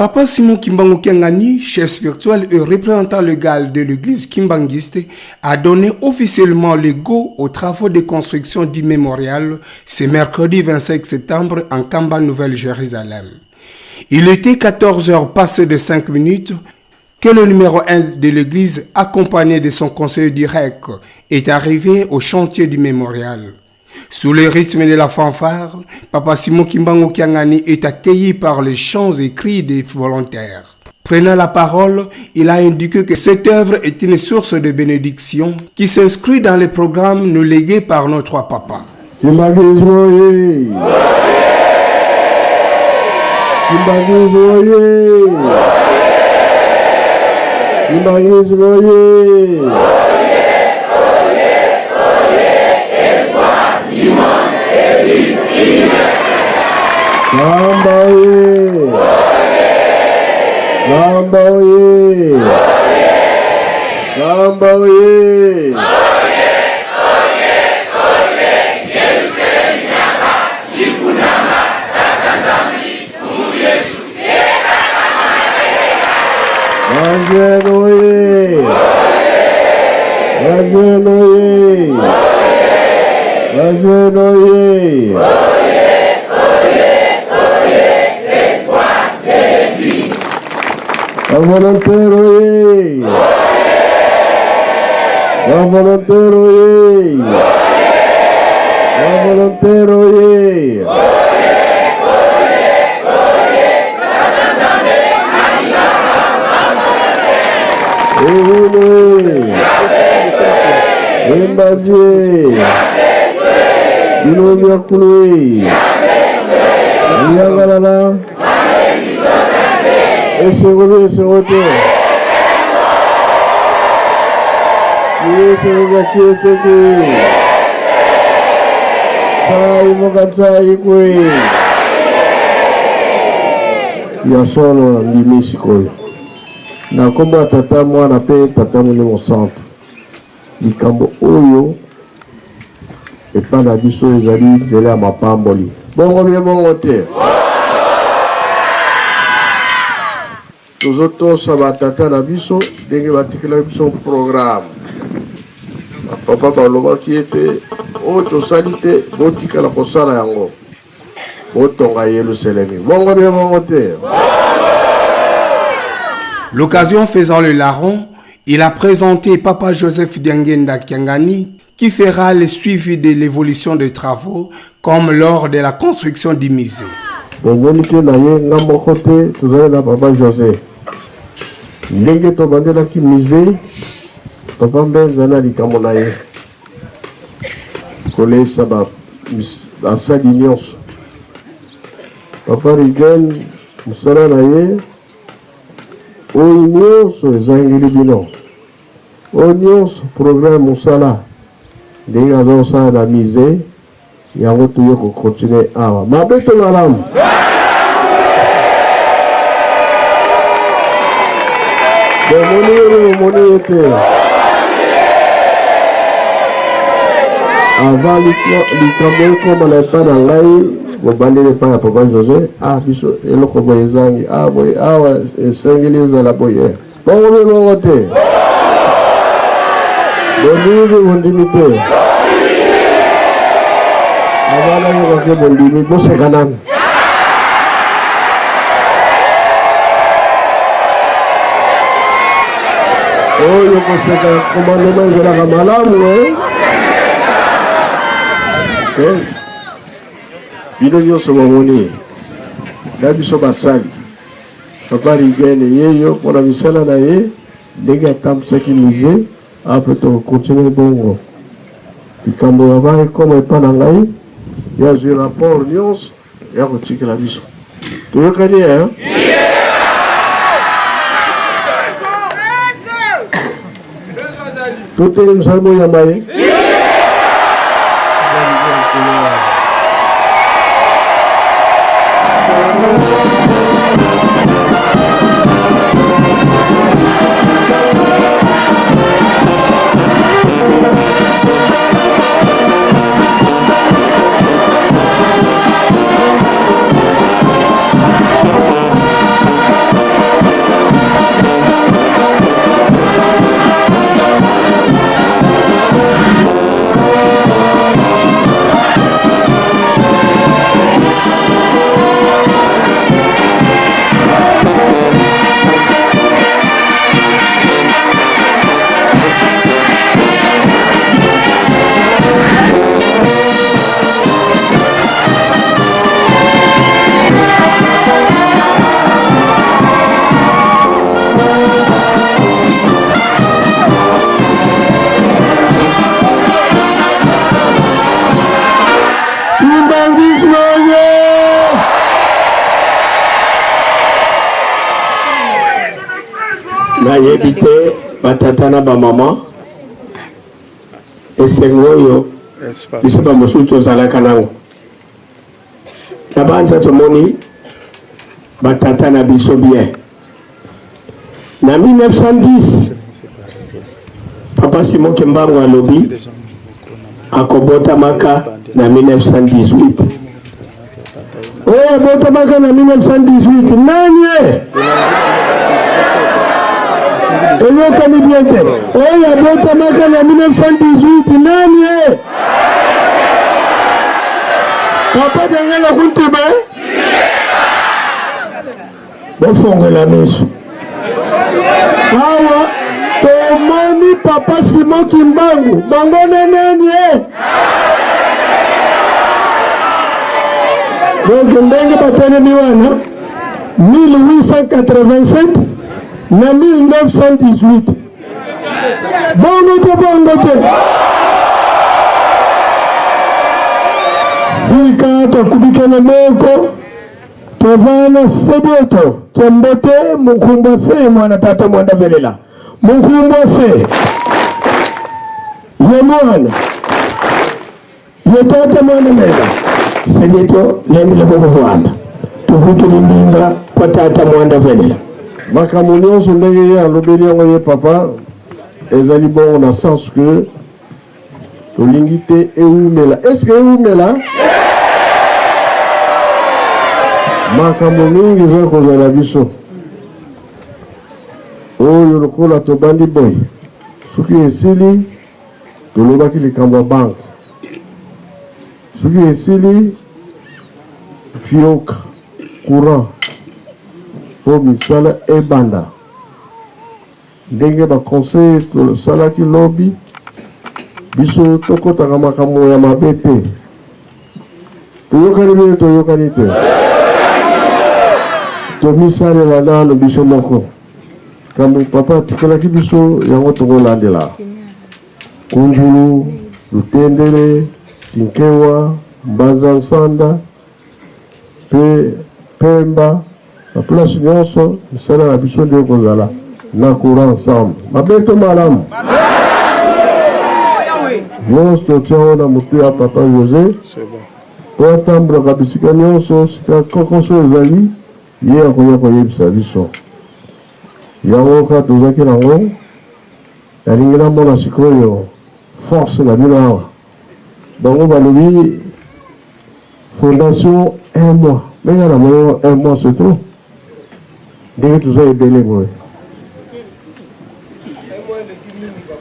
Papa Simon Kimbangu Kiangani, chef spirituel et représentant légal de l'église kimbanguiste, a donné officiellement le go aux travaux de construction du mémorial ce mercredi 25 septembre en Kamba, Nouvelle-Jérusalem. Il était 14 heures passées de 5 minutes que le numéro 1 de l'église, accompagné de son conseiller direct, est arrivé au chantier du mémorial. Sous le rythme de la fanfare, Papa Simon Kimbangu Kiangani est accueilli par les chants et cris des volontaires. Prenant la parole, il a indiqué que cette œuvre est une source de bénédiction qui s'inscrit dans les programmes nous légués par nos trois papas. Kimbanguisme Kimbanguisme Kimbanguisme. Nzambe oye! Nzambe oye! Nzambe oye! Bajene oye! Bajene oye! Bajene oye! Bavolontaire oye! Bavolontaire oye! Bavolontaire oye! Embazie bino byakulu yangalala esengo bi esengo te esengo bya kieseki sai moka sai kwe ya solo ndimi sikoyo na nkombo ya tata mwana mpe tata molimo santu likambo oyo epai na biso ezali nzela ya mapamboli bongo bie bongo te Tozotosa ba tata na biso ndenge batikelaki biso programme. Ba papa balobaki ete oyo tosali te botikala kosala yango, botonga Yelusalemi. Bongo bie bongo te? L'occasion faisant le larron, il a présenté Papa Joseph Diangienda Kiangani qui fera le suivi de l'évolution des travaux comme lors de la construction du musée. Bomoni ke na ye nga moko te, tozali na papa Jose. Ndenge tobandelaki musée, papa Mbenza na likambo na ye kolesa basali nyonso. Papa Rigen mosala na ye oyo nyonso ezangeli bino. Oyo nionso programme musala ndenge aza kosala na musee yango toye ko continuer awa mabe to malamu? Bomoni ye bomoni ye te avant likambo ekoma na epai na ngai bobandeli epai ya papa Jose ah biso eloko boye ezangi ah boye awa esengeli ezala boye. Bongo mpe bongo te. Bondimi mpe bondimi te. Abana yoka ke bondimi boseka nanu. Oyo koseka komandema ezalaka malamu eh? Bino nyonso bomoni na biso basali Papa Rigene yeyo pona misala na ye ndenge atambusaki musee ape to continuer bongo likambo avant ekoma epa na ngai ye azwi rapport nyonso ya kotikela biso toyokani eh? Totelemisa boyamba ye. Nayebi te batata na bamama, esengo oyo biso bamosusu tozalaka nango na banza, tomoni batata na biso bien. Na 1910, Papa Simon Kimbangu alobi akobotamaka na 1918. Oyo abotamaka na 1918 nani? Eyokani bien te. Oyo abotamaka na 1918 nani? Papa Diangenda Kuntima. Bofongola miso awa, tomoni Papa Simon Kimbangu, bango na nani e? Donc ndenge batelemi wana, 1887 na 1918, bongo te, bongo te. Sika tokubikana moko, tovana sebieto kembote munkumbwa se mwana tata mwanda velela munkumbwa se ye mwana ye tata mwana mela sebieto lendele kokuvwanda tuvutuli ndinga kwa tata mwanda velela. Makambo nyonso ndenge ye alobeli yango, ye papa, ezali bongo na sens que tolingi te ewumela. Eske ewumela? Makambo mingi eza kozala biso oyo lokola tobandi boye, soki esili, tolobaki likambo ya banque, soki esili, fioka courant mpo misala ebanda. Ndenge baconseil tosalaki lobi, biso tokɔtaka makambo ya mabe te. Toyokani bino? Toyokani te? Tomisalela nano biso moko. Kambo papa atikelaki biso, yango tokolandela: Kunjulu, Lutendele, Kinkewa, Mbanza Nsanda mpe Pemba, baplace nyonso. Misala na biso nde ekozala na courant ensemble. Mabe to malamu, nyonso totia yango na motu ya papa José mpo atambolaka bisika nyonso. Sika kokoso ezali, ye akoya koyebisa biso yango. Kaka tozalaki nango, nalingi namona sikoyo force na bino awa. Bango balobi fondation un mois, mais nga namoni un mois c'est trop. Ndenge toza ebele boye,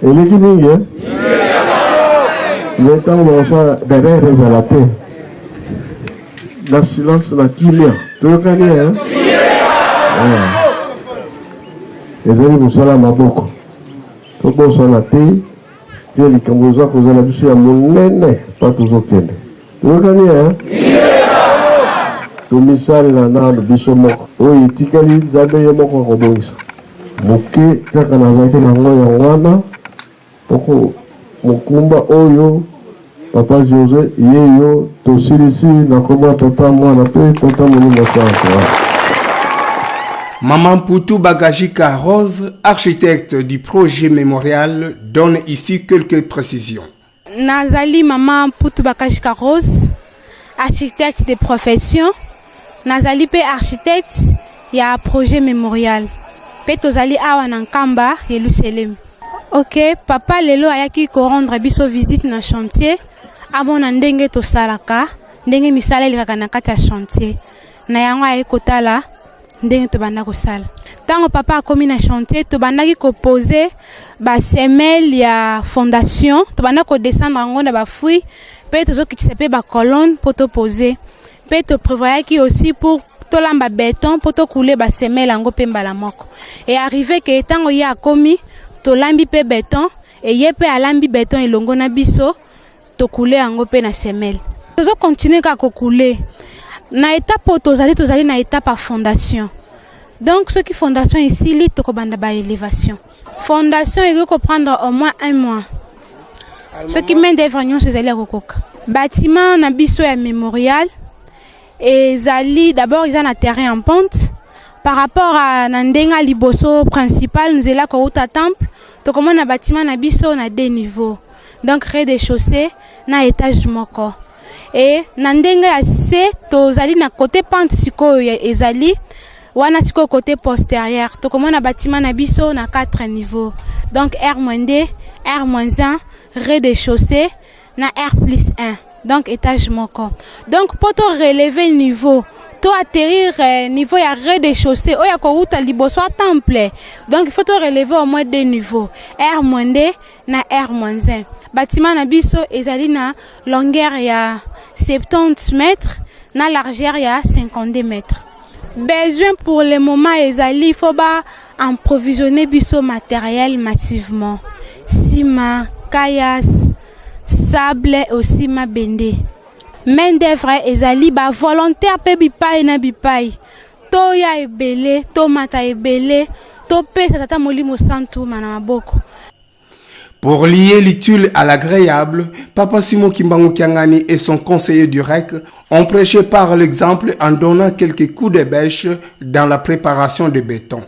eleki mingi. Mais ntango bakosala derrière, ezala te na silence, na kimia. Toyokani? Ezali mosala maboko. Tobosana te te likambo eza kozala biso ya monene mpa tozokende. Toyokani? Tomisalela nano biso moko. Oyo etikali, Nzambe ye moko akobongisa. Moke kaka nazalaki nango, yango wana poko mokumba oyo papa José ye yo tosilisi na kombo ya Tata, Mwana mpe Tata Molimo Santo. Maman Poutou Bagajika Rose, architecte du projet mémorial, donne ici quelques précisions. Nazali Mama Mputu Bakajika Rose, architecte de profession. Nazali mpe architecte ya projet mémorial. Mpe tozali awa na Nkamba, Yelusalemi. Ok, papa lelo ayaki korendre biso visite na chantier, amona ndenge tosalaka, ndenge misala elekaka na kati ya chantier. Na yango ayaki kotala ndenge tobanda kosala. Ntango papa akomi na chantier, tobandaki kopose basemelle ya fondation, tobanda kodescendre yango na bafouille mpe tozokitisa mpe bacolonne mpo topose. Mpe toprévoyaki aussi pour tolamba béton mpo tokule basemelle yango mpe mbala moko. E arrivé ke ntango ye akomi, tolambi mpe béton, eye mpe alambi béton elongo na biso, tokule yango mpe na semelle. Tozokontinue kaka kokule na étape oyo tozali. Tozali na étape ya fondation. Donc soki fondation esili, tokobanda baélévation. Fondation ekoki koprendre au moins un mois soki main d'œuvre nyonso ezali ya kokoka. Bâtiment na biso ya mémorial ezali d'abord, eza na terrain en pente. Par rapport à na ndenge ya liboso principal, nzela kouta temple, tokomona bâtiment na biso na deux niveaux, donc rez-de-chaussée na étage moko. E na ndenge ya se, tozali na côté pente. Sikoyo ezali wana, sikoyo côté postérieur, tokomona bâtiment na biso na 4 niveaux, donc R-2, R-1, rez-de-chaussée na R+1, donc étage moko. Donc mpo to relever niveau, to atterrir niveau ya rez-de-chaussée oyo ya kowuta liboso ya temple, donc il faut to relever au moins deux niveaux, R-2 na R-1. Bâtiment na biso ezali na longueur ya 70 mètres, na largeur ya 52 mètres. Besoin pour le moment ezali, faut ba approvisionner biso matériel massivement: ciment, caillasse, sable, aussi mabende. Main d'œuvre ezali bavolontaire mpe bipai na bipai. Toya ebele, tomata ebele, topesa Tata Molimo Santu na maboko. Pour lier l'utile à l'agréable, Papa Simon Kimbangu Kiangani et son conseiller du REC ont prêché par l'exemple en donnant quelques coups de bêche dans la préparation de béton.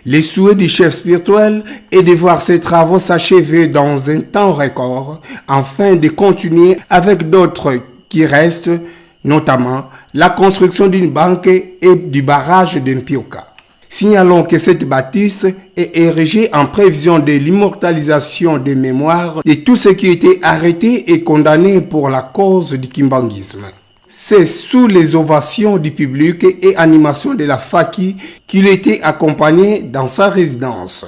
Les souhaits du chef spirituel est de voir ces travaux s'achever dans un temps record afin de continuer avec d'autres qui restent, notamment la construction d'une banque et du barrage de Mpioka. Signalons que cette bâtisse est érigée en prévision de l'immortalisation des mémoires de tous ceux qui étaient arrêtés et condamnés pour la cause du kimbanguisme. C'est sous les ovations du public et animation de la FAKI qu'il était accompagné dans sa résidence.